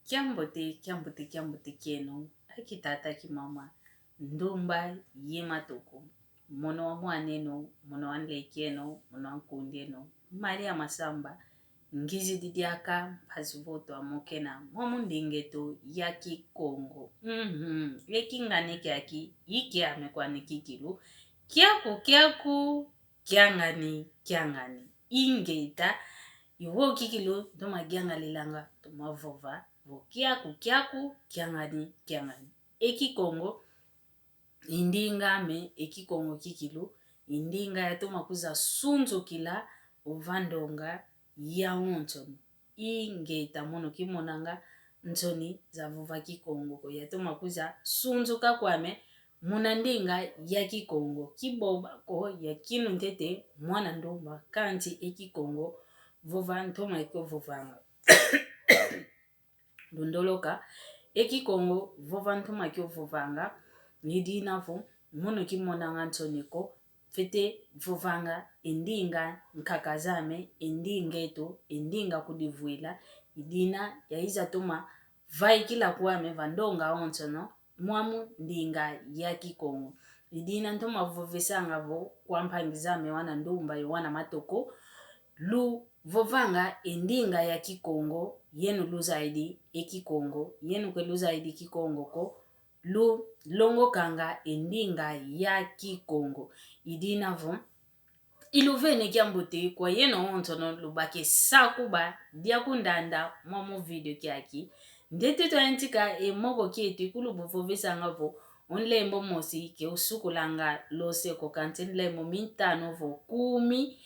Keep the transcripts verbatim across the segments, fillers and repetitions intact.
Kiambote, kiambote, kiambote kieno, aki tata, aki mama, ndumba ye matoko, mono wa mwan'eno, mono wa nlek'eno, mono wa nkund'eno, Maria Masamba, ngizidi diaka mpasi vo twamokena mwamu nding'eto ya Kikongo. Mhm. E king'ane kiaki, i kiame kwani kikilu, kiaku, kiaku, kiangani, kiangani. Ingeta, i wo kikilu ntoma yangalelanga, ntoma vova vo kiaku, kiaku, kiangani, kiangani. E Kikongo i nding'ame, e Kikongo kikilu i nding'a yatoma kwiza sunzukila ova ndonga yawonsono. Ingeta, mono kimonanga nsoni za vova Kikongo ko, yatoma kwiza sunzuka kwame muna ndinga ya Kikongo. Kiboba ko, ya kinu ntete mwana ndumba, kansi e Kikongo vova ntoma kio vovanga. Lundoloka, e Kikongo vova ntoma kio vovanga, ni dina vo mono kimonanga nsoni ko, fwete vovanga e ndinga nkaka zame, e nding'eto, e ndinga kudivwila, i dina yaiza toma vaikila kwame va ndonga onsono, mwamu ndinga ya Kikongo. I dina ntoma vovesanga vo kwa mpangi zame wana ndumba ye wana matoko, luvovanga e ndinga ya Kikongo, yeno luzaidi e Kikongo, yeno kwe luzaidi Kikongo ko, lulongokanga e ndinga ya Kikongo. I dina vo, iluvene kiambote kwa yeno onsono lubake sakuba dia kundanda mwamu video kiaki. Ndete twayantika e moko kieto, ikulu buvovesanga vo o nlembo mosi ke usukulanga lose ko, kansi nlembo mintanu vo kumi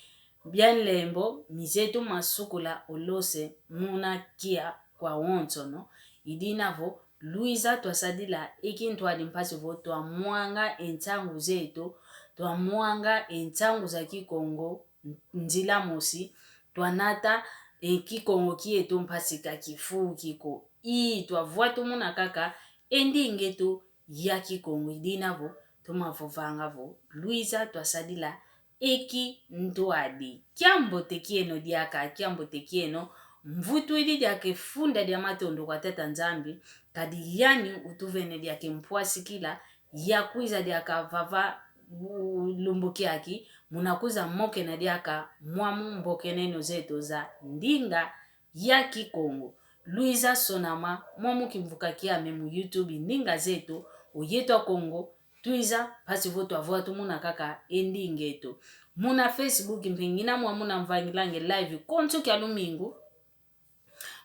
bia nlembo mizetu masukula o lose muna kia kwawonsono. I dina vo, lwiza twasadila e kintwadi mpasi vo twamwanga e nsangu zeto, twamwanga e nsangu za Kikongo n-, nzila mosi, twanata e Kikongo kieto mpasi ka kifuki ko. I twavwatumuna kaka e nding'eto ya Kikongo. I dina vo, toma vovanga vo, lwiza twasadila e kintwadi. Kiambote kieno diaka, kiambote kieno. Mvutwidi diaka e funda dia matondo kwa Tata Nzambi, kadi yani utuvene diaka e mpwasikila ya kwiza diaka vava, u-, lumbu kiaki, muna kwiza mokena diaka mwamu mbokeneno zeto za ndinga ya Kikongo. Lwiza sonama mwamu kimvuka kiame mu YouTube, ndinga zeto, o yeto Akongo, twiza, mpasi vo twavwatumuna kaka e nding'eto. Muna Facebook mpe ngina mwamu na mvangilanga e live konso kia lumingu.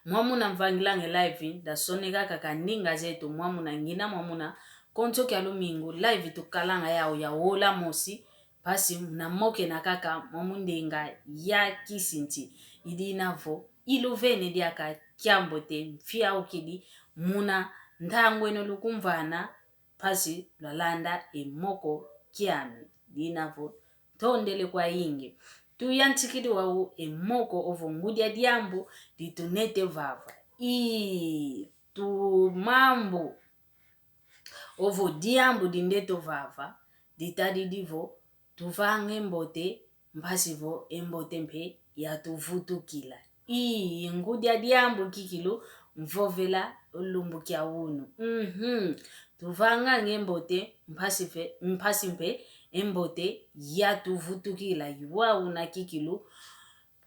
Mwamu na mvangilanga e live, ndasoneka kaka ndinga zeto, mwamu na ngina mwamu na konso kia lumingu, live tukalanga yau ya wola mosi, mpasi muna mokena kaka mwamu ndinga ya kisinti. I dina vo, iluvene diaka kiambote, mfiaukidi muna ntangu eno lukumvana, mpasi lwalanda e moko kiame. Dina vo, ntondele kwayingi. Tuyantikidi wau e moko ovo ngudi a diambu ditunete vava. I tumambu ovo diambu dindeto vava, ditadidi vo, tuvanga e mbote, mpasi vo e mbote mpe yatuvutukila. I ngudi a diambu kikilu mvovela o lumbu kia unu. Mhm. Tuvanganga e mbote, mpasi fe-, mpasi mpe e mbote yatuvutukila. I wau una kikilu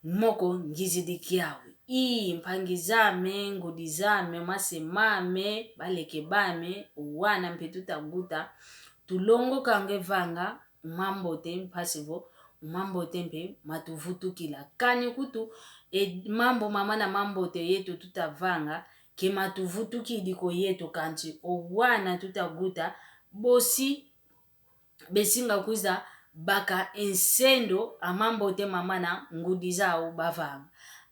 moko ngizidi kiau. I mpangi zame, ngudi zame, mase mame, baleke bame, o wana mpe tuta guta, tulongokanga e vanga mambote, mpasi vo mambote mpe matuvutukila. Kani kutu, e mambu mamana mambote yeto tuta vanga, ke matuvutukidi ko yeto, kansi o wana tuta guta, bosi besinga kwiza baka e nsendo a mambote mamana ngudi zau bavanga.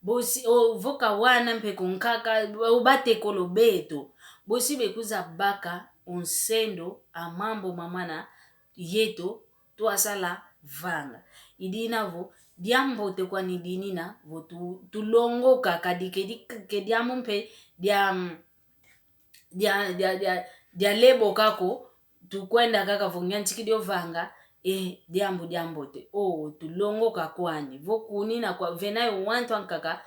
Bosi, o, vo ka wana mpe ko, nkaka, o batekolo beto, bosi bekwiza baka o nsendo a mambu mamana yeto twasala vanga. I dina vo, diambote kwani dinina vo tu-, tulongoka, kadi ke di-, ke diambu mpe dia, mm, dia, dia, dia, dia leboka ko, tukwenda kaka vo nyantikidi o vanga, eh, diambu diambote. O, tulongoka kwani. Vo kunina kwa, vena yo wantu ankaka,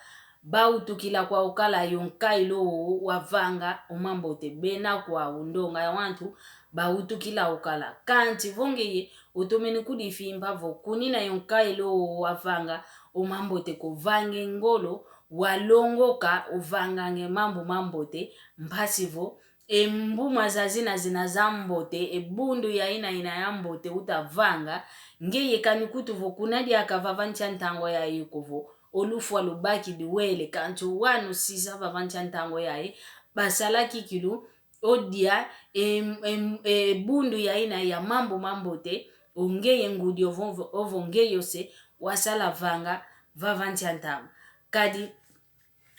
bawutukila kwau kala yo nkaila owo wavanga o mambote. Bena kwau, ndonga ya wantu, bawutukila ukala. Kanti vo ngeye otomene kudifimpa vo kunina yo nkaila owo wavanga o mambote ko, vange ngolo, walongoka uvangange mambu mambote, mpasi vo e mbuma zazina zina zambote, e bundu ya ina ina yambote utavanga, ngeye kani kutu vo kuna diaka vava nsi a ntangu yayi ko vo o lufwa lubakidi wele, kanti o wana usisa vava nsi a ntangu yayi, basala kikilu o dia e, e, e bundu ya ina ya mambu mambote, o ngeye ngudi ovo, ovo ngeye ose wasala vanga vava nsi a ntangu. Kadi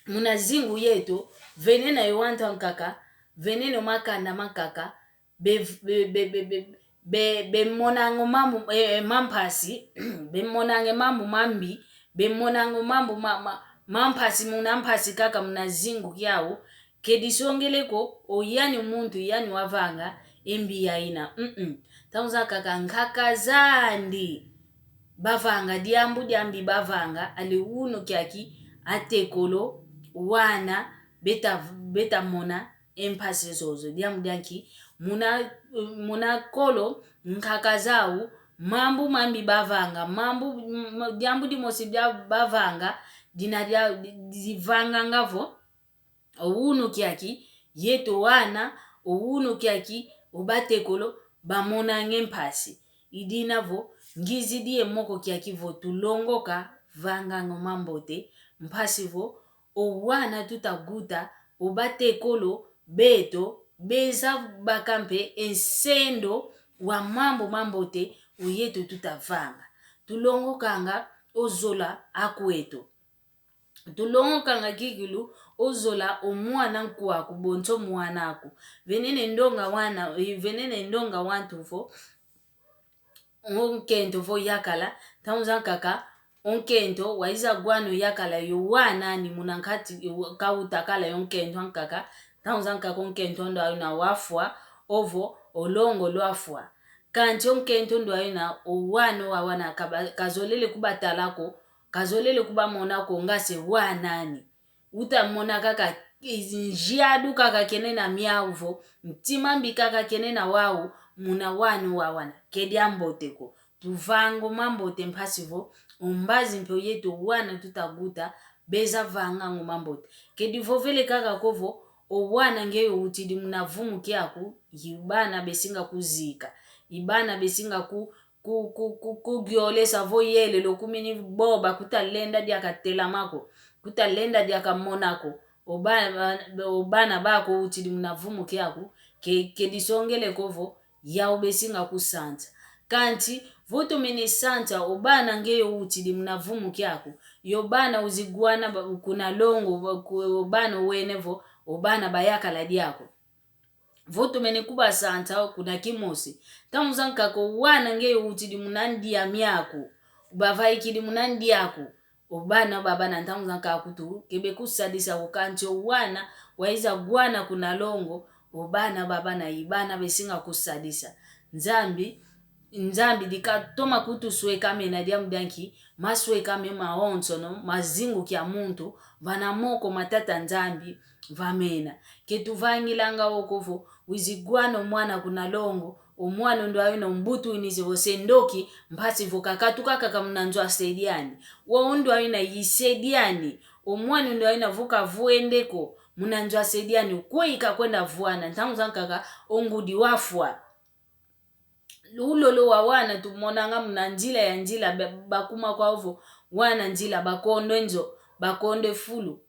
muna zingu yeto, venena yo wantu ankaka, venena o makanda mankaka, be, be, be, be, be, be, bemonanga o mambu, eh, eh, mampasi, bemonanga o mambu mambi, bemonanga o mambu ma, ma, mampasi, muna mpasi kaka muna zingu kiau, ke disongele ko, o yani muntu, yani wavanga e mbi ya ina. Mm-mm. Ntangu zankaka nkaka zandi bavanga diambu diambi bavanga, ale unu kiaki, atekolo, wana, beta, beta mona e mpasi zozo. Diambu dianki, muna, muna kolo, nkaka zau, mambu mambi bavanga, mambu, m-, diambu dimosi dia bavanga, dina dia, di, divanganga vo, o unu kiaki, yeto wana, o unu kiaki, o batekolo, bamonange mpasi. I dina vo, ngizidi e moko kiaki vo tulongoka vanganga o mambote, mpasi vo, o wana tuta guta, o batekolo, beto, beza baka mpe e nsendo wa mambu mambote, o yeto tuta vanga. Tulongokanga o zola akweto. Tulongokanga kikilu o zola o mwana nkwaku, bonso mwana aku. Venene ndonga wana, eh, venene ndonga wantu vo, o nkento vo yakala, ntangu zankaka, o nkento, waiza gwana o yakala yo wana ani muna nkati, eh, kauta kala yo nkento ankaka, ntangu zankaka o nkento ndo ayo na wafwa, ovo, o longo lwafwa. Kanti o nkento ndo ayo na o wana wawana kaba-, kazolele kubatala ko, kazolele kubamona ko nga se wana ani. Uta mona kaka nziadu kaka kena na miau vo, ntima mbi kaka kena na wau, muna wana wawana. Ke diambote ko. Tuvanga o mambote mpasi vo, o mbazi mpe o yeto wana tuta guta, beza vanganga o mambote. Ke divovele kaka ko vo, o wana ngeye owutidi muna vumu kiaku, i bana besinga kuzika. I bana besinga ku, ku, ku, ku, kugiolesa vo yelelo kumini boba kuta lenda diaka telama ko, kuta lenda diaka mona ko. O ba-, ba-, o bana baku owutidi muna vumu kiaku, ke, ke disongele ko vo, yau besinga kusansa. Kanti, vo tomene sansa, o bana ngeye owutidi muna vumu kiaku, yo bana uzi gwana ba-, kuna longo, ba-, ku-, o bana wene vo, o bana bayakala diaku. Vo tomene kubasansa kuna kimosi. Ntangu zankaka o wana ngeye owutidi muna ndia miaku, ubavaikidi muna ndiaku. O bana baba na ntangu zankaka kutu ke bekusadisa ko, kanti o wana waiza gwana kuna longo, o bana baba na i bana besinga kusadisa. Nzambi, Nzambi dikatoma kutusweka mena diambu dianki, masweka me mawonsono, mazingu kia muntu, vana moko ma Tata Nzambi, vamena. Ke tuvangilanga o ko vo, wizi gwana o mwana kuna longo, o mwana ndo ayo na umbutu winize vo se ndoki, mpasi vo kakatuka kaka muna nzo ase diani. Wau ndo ayo na ise diani, o mwana ndo ayo na vo kavwende ko, muna nzo ase diani, kwe ikakwenda vwana, ntangu zankaka, o ngudi wafwa. Ulolo wa wana tumonanga muna nzila ya nzila, ba-, bakuma kwau vo, wana nzila, bakondo e nzo, bakondo e fulu.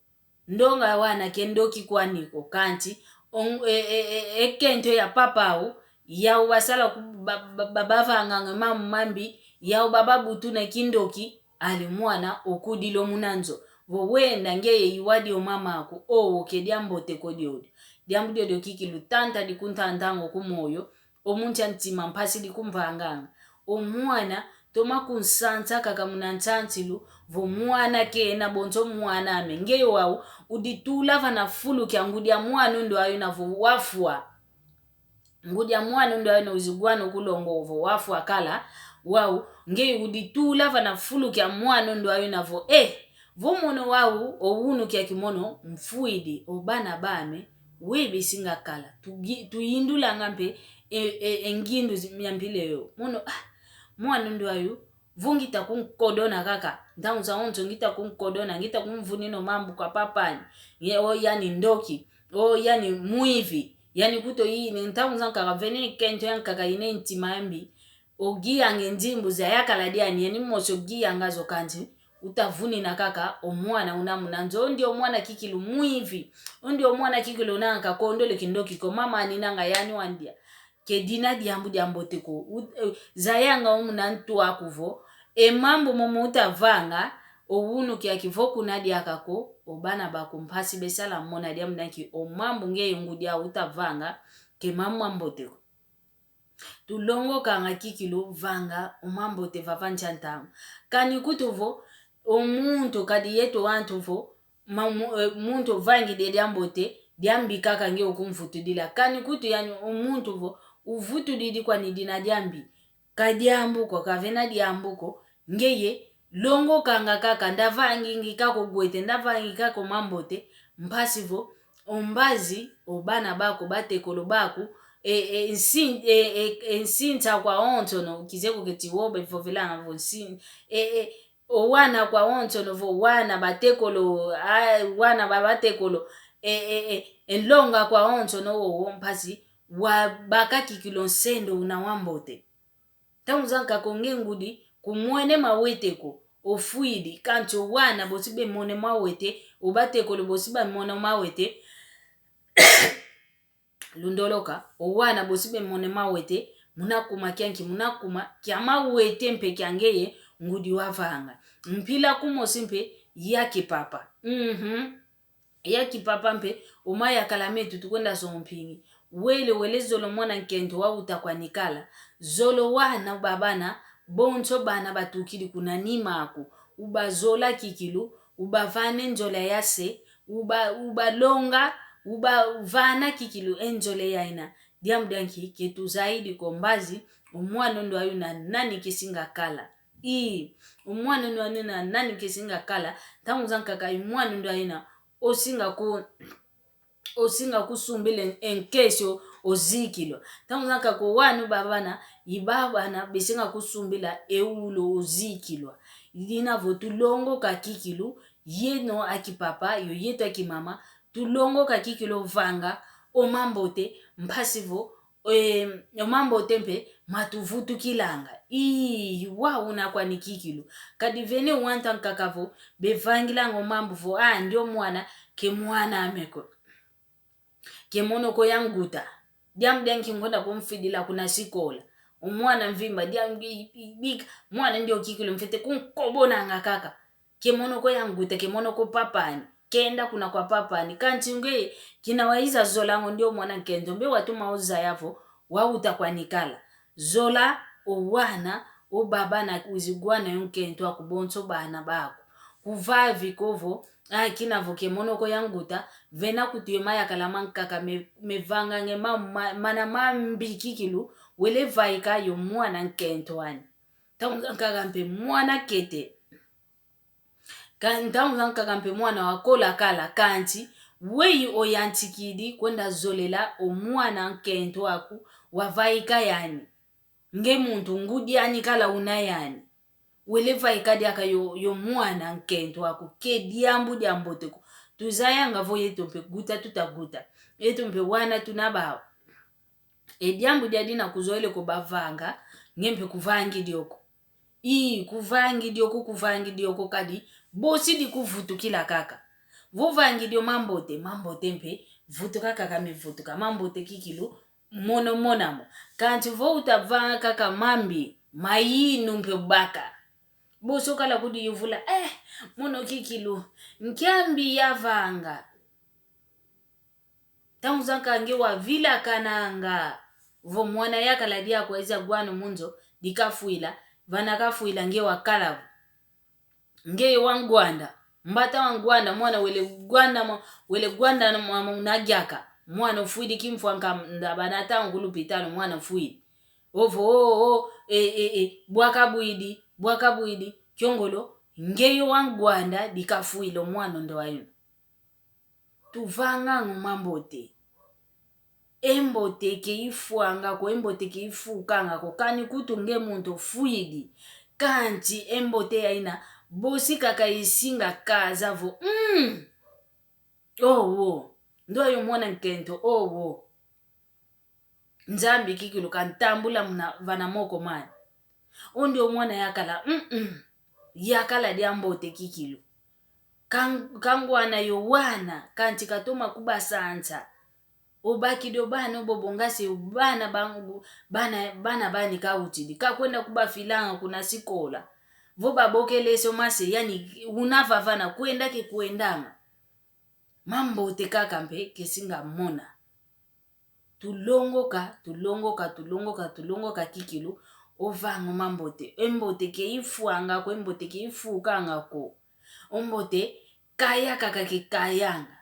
Ndonga wana ke ndoki kwani ko, kanti, on-, e, e, e, e kento ya papa au, yau basala ku-, ba, ba, ba, bavanganga mambu mambi, yau bababutuna kindoki, ale mwana okudila o muna nzo. Vo wenda ngeye iwadi o mama aku, owo ke diambote ko diodio. Diambu diodio kikilu tanta dikuntantanga ku moyo, o munsi a ntima mpasi dikumvanganga. O mwana, toma kunsansa kaka muna nsansilu, vo mwana kena bonso mwana ame. Ngeye wau, uditula vana fulu kia ngudi a mwana ndo ayo na vo wafwa. Ngudi a mwana ndo ayo na uzi gwana o kulongo vo wafwa kala, wau, ngeye uditula vana fulu kia mwana ndo ayo na vo, eh, Vo mono wau, o unu kiaki mono, mfwidi, o bana bame, weyi besinga kala. Tugi-, tuyindulanga mpe, e, e, e ngindu zi-, mia mpila yo. Mono, ah, mwana ndwayu, vo ngita kunkodona kaka. Ntangu zawonso ngita kunkodona, ngita kumvunina o mambu kwa papani. Ye, o yani ndoki, o yani mwivi. Yani kutu yi, ni ntangu zankaka vene kento yankaka ine ntima yambi. Ogiyanga e nzimbu zayakala diani, yani mosi ogiyanga zo kansi, utavunina kaka o mwana una muna nzo, o ndio mwana kikilu mwivi, o ndio mwana kikilu unanga kakondolo kindoki ko, mama aninanga yani wandia. Ke dina diambu diambote ko. U-, eh, zayanga o muna ntu aku vo, e mambu momo utavanga, o unu kiaki vo kuna diaka ko, o bana baku mpasi besala mona diambu dianki, o mambu ngeye ngudi au utavanga, ke mambu mambote ko. Tulongokanga kikilu vanga o mambote vava nsi a ntangu. Kani kutu vo, o muntu kadi yeto wantu vo, ma-, mu-, eh, muntu uvangidi e diambote, diambi kaka nge ukumvutudila. Kani kutu yani o muntu vo, uvutudidi kwani dina diambi. Ka diambu ko, kavena diambu ko, ngeye, longokanga kaka, ndavangingi kaka o gwete, ndavangi kaka o mambote, mpasi vo, o mbazi, o bana baku, batekolo baku, e, e, nsin-, e, e, e, nsinsa kwa onsono, kizeko keti wobe vovelanga vo nsin-, e, e, o wana kwa onsono vo wana batekolo, a, wana ba batekolo, e, e, e, e nlonga kwa onsono wowo mpasi, wabaka kikilu nsendo una wambote. Ntangu zankaka o nge ngudi, kumwene mawete ko, ofwidi, kansi o wana bosi bemone mawete, o batekolo bosi bamona mawete. Lundoloka, o wana bosi bemone mawete, muna kuma kianki, muna kuma kia mawete mpe kia ngeye ngudi wavanga. Mpila kumosi mpe ya kipapa. Mhm. Ya kipapa mpe, o mayakala meto tukwenda songa mpingi. Wele, wele zolo mwana nkento wawuta kwani kala. Zolo wana babana, bonso bana batukidi kuna nima aku. Ubazola kikilu, ubavana e nzola ya se, uba-, ubalonga, ubavana kikilu e nzola yaina. Diambu dianki ke tuzayidi ko mbazi, o mwana ndwayu na nani kisinga kala. Ii, o mwana ndwayu na nani kisinga kala, ntangu zankaka i mwana ndwayu na osinga ku-, osinga kusumbila e nkesi o, ozikilwa. Ntangu zankaka o wana babana, i babana besinga kusumbila e ulo ozikilwa. Dina vo tulongoka kikilu, yeno a kipapa, yo yeto a kimama, tulongoka kikilu vanga o mambote, mpasi vo, e, o mambote mpe matuvutukilanga. Ii, wau una kwani kikilu. Kadi vene wanta nkaka vo, bevangilanga o mambu vo, a, ndio mwana, ke mwana ame ko. Ke mono ko ya nguta. Diambu dianki ngonda kumfidila kuna sikola. O mwana mvimba, diambu bi-, bi-, bika, mwana ndio kikilu mfwete kunkobonanga kaka. Ke mono ko ya nguta, ke mono ko papani. Kenda kuna kwa papani. Kansi nge, kina waiza zola ngo ndio mwana nkento, mbe watuma ozaya vo, wawuta kwani kala. Zola, o wana, o babana, wizi gwana yo nkento aku bonso bana baku. Kuvavi ko vo, a, kina vo ke mono ko ya nguta, vena kutu ye mayakala mankaka me-, mevanganga ma-, ma-, mana mambi kikilu, wele vaika yo mwana nkento ani. Ntangu zankaka mpe mwana kete. Ka-, ntangu zankaka mpe mwana wakola kala, kansi weyi oyantikidi kwenda zolela o mwana nkento aku wavaika yani. Nge muntu ngudi ani kala una yani. Wele vaika diaka yo, yo mwana nkento aku ke diambu diambote ko. Tuzayanga vo yeto mpe guta tutaguta. Yeto mpe wana tuna bawu. E diambu dia dina kuzolele ko bavanga, nge mpe kuvangidi oko. Ii, kuvangidi oko, kuvangidi oko kadi, bosi dikuvutukila kaka. Vo vangidi o mambote, mambote mpe, vutuka kaka mevutuka, mambote kikilu, mono mona mo. Kansi vo utavanga kaka mambi, mayinu mpe baka. Bosi okala kudiyuvula, eh, mono kikilu, nkia mbi yavanga. Ntangu zankaka nge wavilakananga. Vo mwana yakala diaku waiza gwana mu nzo, dikafwila, vana kafwila nge wakala vo. Ngeye wa ngwanda, mbata wa ngwanda, mwana wele gwanda mo-, wele gwanda mo-, mo-, na diaka. Mwana ofwidi kimfwa nka ndaba na tangu ku lupitalu, mwana ofwidi. Ovo, o, o, e, e, e, bwaka bwidi, bwaka bwidi, kiongolo, Nge yo wangwanda dikafwila o mwana ndwayu. Tuvanganga o mambote. E mbote ke ifwanga ko, e mbote ke ifukanga ko, kani kutu nge muntu ofwidi. Kanti e mbote yaina, bosi kaka isinga kaza vo, mm, owo, ndwayu mwana nkento, owo. Nzambi kikilu kantambula muna, vana moko mani. Ondi o mwana yakala, mm-mm, yakala diambote kikilu. Kang-, kangwana yo wana, kanti katoma kubasansa. Obakidi o bana obobo ngasi o bana bangu, bana, bana bani kautidi. Kakwenda kubafilanga kuna sikola. Vo babokele so mase, yani una vavana kwenda ke kwendanga. Mambote kaka mpe kesinga mona. Tulongoka, tulongoka, tulongoka, tulongoka kikilu, ovanga o mambote. E mbote ke ifwanga ko, e mbote ke ifukanga ko. O mbote kaya kaka ke kayanga.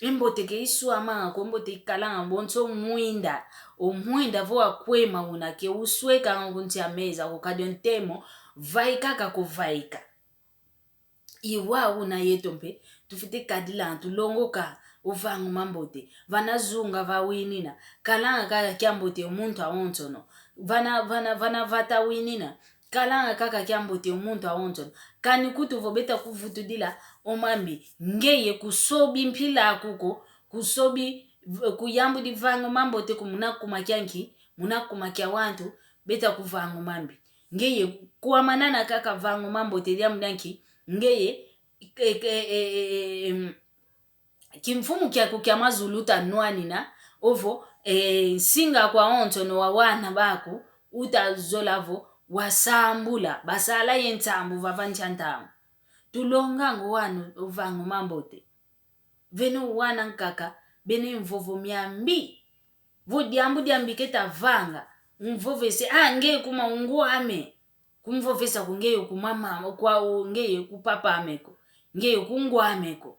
E mbote ke iswamanga ko, e mbote ikalanga bonso mwinda. O mwinda vo wakwema una ke uswekanga kunsi a meza ko, kadi o ntemo vaika kaka ko vaika. I wau una yeto mpe, tufwete kadila, tulongoka, ovanga o mambote. Vana zunga vawinina, kalanga kaka kiambote o muntu awonsono. Vana, vana, vana vata winina, kalanga kaka kiambote o muntu awonsono. Kani kutu vo beta kuvutudila o mambi, ngeye kusobi mpila aku ko, kusobi v-, kuyambudi vanga o mambote ko muna kuma kia nki, muna kuma kia wantu, beta kuvanga o mambi. Ngeye kwamanana kaka vanga o mambote diambu dia nki, ngeye, e, e, em, kimfumu kiaku kia mazulu utanwanina, ovo, e, nsinga aku awonsono wa wana baku, utazola vo, wasambula, basala ye nsambu vava nsi a ntangu. Tulonganga o wana ovanga o mambote. Vena o wana nkaka, bena e mvovo miambi. Vo diambu diambi keta vanga, umvovese, ah, ngeye kuma ungwame. Kumvovesa ko ngeye kuma mama, kwa o ngeye ku papa ame ko, ngeye ku ngwame ko.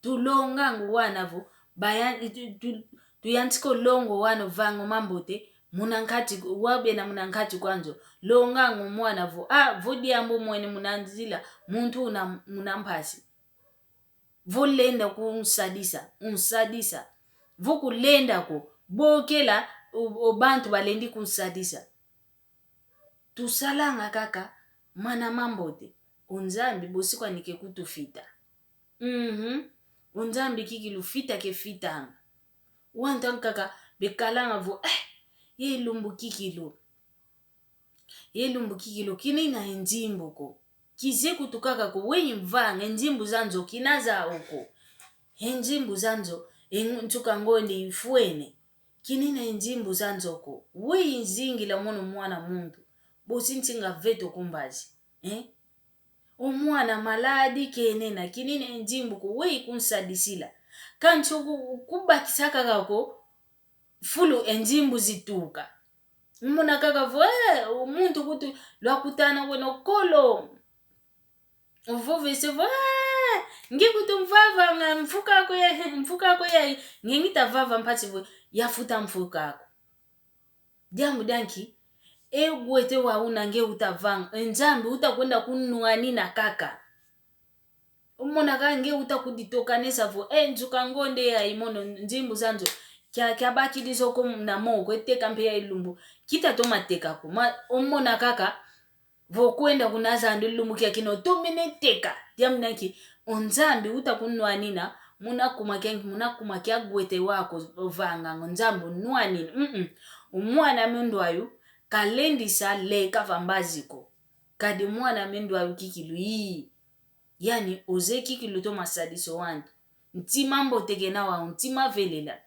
Tulonganga o wana vo, baya-, tu, tu, tuyantika olonga o wana ovanga o mambote, muna nkati, wau bena muna nkati kwa nzo. Longanga o mwana vo, ah, vo diambu omwene muna nzila, muntu una muna mpasi. Vo lenda kunsadisa, unsadisa. Vo kulenda ko, bokela o, o bantu balendi kunsadisa. Tusalanga kaka mana mambote. O Nzambi bosi kwani ke kutufita. Mhm. O Nzambi kikilu fita kefitanga. Wantu ankaka bekalanga vo, eh, ye lumbu kikilu. Ye lumbu kikilu, kina ina e nzimbu ko. Kize kutu kaka ko, weyi mvanga, e nzimbu za nzo kina zau ko. E nzimbu za nzo, e nsuka ngonde ifwene. Kina ina e nzimbu za nzo ko. Weyi nzingila mono mwana muntu. Bosi nsinga veto ku mbazi. Eh? O mwana maladi kenena, kina ina e nzimbu ko, weyi kunsadisila. Kansi ku-, kubakisa kaka ko, fulu e nzimbu zituka. Umona kaka vo, eh, o muntu kutu lwakutana weno kolo. Uvovese vo, eh, nge kutu mvavanga mfuka ko ya, mfuka ko ya, nge ngita vava mpasi vo, yafuta mfuka ko. Diambu dia nki, e gwete wau una nge utavanga, e Nzambi utakwenda kunwanina kaka. Umona kaka nge uta kuditokanesa vo, eh, nsuka ngonde ya imono nzimbu za nzo. Kia, kiabakidi zo ko na moko, eteka mpe ya ilumbu. Kitatoma teka ko. Ma, umona kaka, vo kwenda kuna zandi lumbu kia kina otomene teka. Diambu dia nki, o Nzambi uta kunwanina, muna kuma kia, muna kuma kia gwete wako ovanga, o Nzambi unwanina. Mm-mm. O mwana ame ndwayu, kalendisa leka va mbazi ko. Kadi mwana ame ndwayu kikilu ii. Yani, ozeye kikilu toma sadisa o wantu. Ntima mbote kena wau, ntima velela.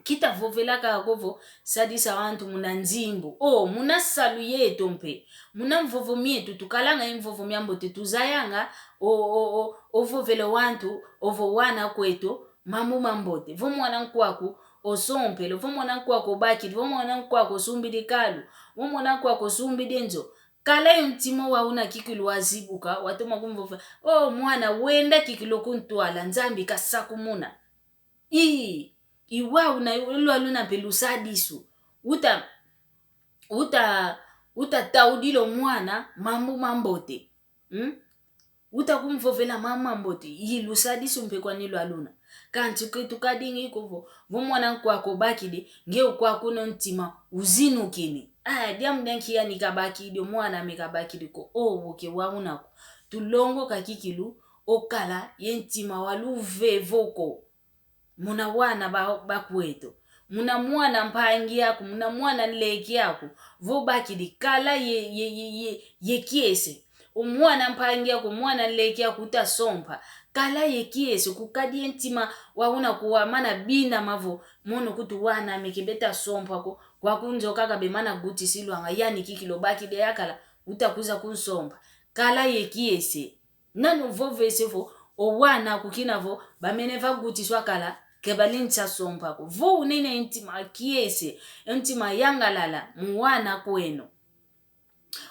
Kita vovela kaka ko vo sadisa wantu muna nzimbu. O, muna salu yeto mpe. Muna mvovo mieto, tukalanga ye mvovo miambote, tuzayanga o, o, o, ovovela wantu, ovo wana kweto, mambu mambote. Vo mwana nkwaku osompele, vo mwana nkwaku obakidi, vo mwana nkwaku osumbidi kalu, vo mwana nkwaku osumbidi nzo. Kala yo ntima wau una kikilu wazibuka, watoma kumvova. O mwana, wenda kikilu kuntwala, Nzambi kasakumuna. Ii, i wau una lwaluna mpe lusadisu. Uta, uta, uta taudila o mwana mambu mambote. Hmm? Uta kumvovela mama mbote, ilusadisi mpe kwani lwa luna. Kansi ke tukadingi ko vo, vo mwana nkwaku obakidi, nge okwaku no ntima uzinukini. Aya, diambu dia nki yani kabakidi, o mwan'ame kabakidi ko, owo ke wauna ko. Tulongoka kikilu, okala ye ntima wa luvevo ko. Muna wana ba, bakweto. Muna mwana mpangi aku, muna mwana nleki aku. Vo bakidi, kala ye, ye, ye, ye, ye kiese. O mwana mpangi aku, mwana nleki aku uta sompa. Kala ye kiese, kukadi ye ntima wa una kuwa mana bina mavo. Mono kutu wan'ame ke beta sompa ko. Kwaku nzo kaka be mana gutisi lwanga. Yani kikilu obakidi yakala, uta kwiza kunsompa. Kala ye kiese. Nani ovovese vo, o wana aku kina vo, bamene vagutiswa kala, ke bali nsa sompa ko. Vo unene ntima kiese, ntima yangalala, mu wana kweno.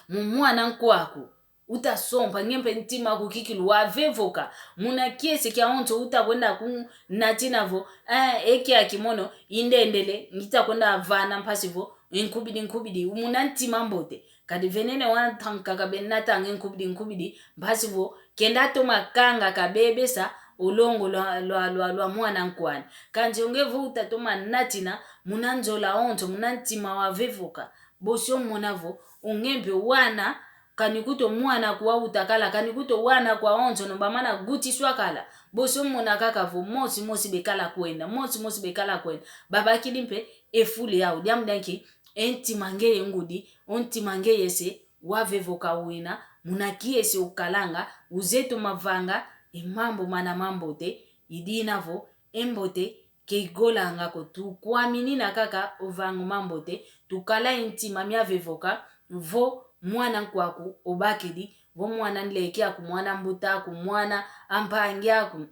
Mu mwana nkwaku, uta sompa, nge mpe ntima aku kikilu wavevoka. Muna kiese kia onso uta kwenda kunatina vo, eh, e kiaki mono, indendele, ngita kwenda vana mpasi vo, nkubidi nkubidi, muna ntima mbote. Kadi venene wantankaka be natanga nkubidi nkubidi, mpasi vo, kenda toma kanga kabebesa, o longo lwa, lwa, lwa, lwa mwana nkwani. Kansi o nge vo uta toma natina, muna nzola onso, muna ntima wavevoka. Bosi omona vo, o nge mpe wana, kani kutu o mwana aku wauta kala, kani kutu o wana aku awonsono bamana gutiswa kala. Bosi omona kaka vo, mosi mosi bekala kwenda, mosi mosi bekala kwenda. Babakidi mpe, e fulu yau, diambu dia nki, e ntima ngeye ngudi, o ntima ngeye se, wavevoka wina, muna kiese ukalanga, uze toma vanga, e mambu mana mambote, i dina vo, e mbote, ke igolanga ko, tukwaminina kaka o vanga o mambote, tukala e ntima miavevoka, vo mwana nkwaku obakidi, vo mwana nleki aku, mwana mbuta aku, mwana a mpangi aku,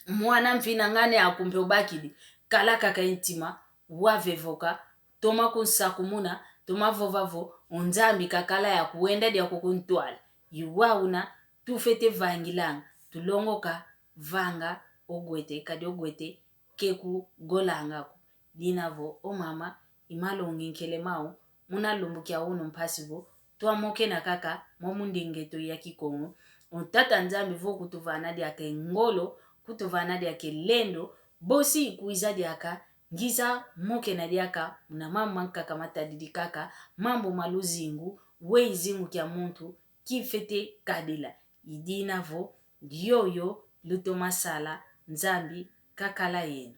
mwana mfinangani aku mpe obakidi, kala kaka e ntima wavevoka, toma kunsakumuna, toma vova vo, o Nzambi kakala yaku, wenda diaku kuntwala. I wauna, tufete vangilanga, tulongoka vanga ogwete, kadi ogwete ke kugolanga ko. Dina vo, o mama, i malongi nkele mau, muna lumbu kia unu mpasi vo, twamokena kaka, mo mu ndingeto ya Kikongo. O Tata Nzambi vo kutuvana diaka e ngolo, kutuvana diaka e lendo, bosi ikwiza diaka, ngiza mokena diaka, muna mama mankaka matadidi kaka, mambu ma luzingu, we izingu kia muntu, kifete kadila. I dina vo, yoyo lutoma sala, Nzambi kakala yeno.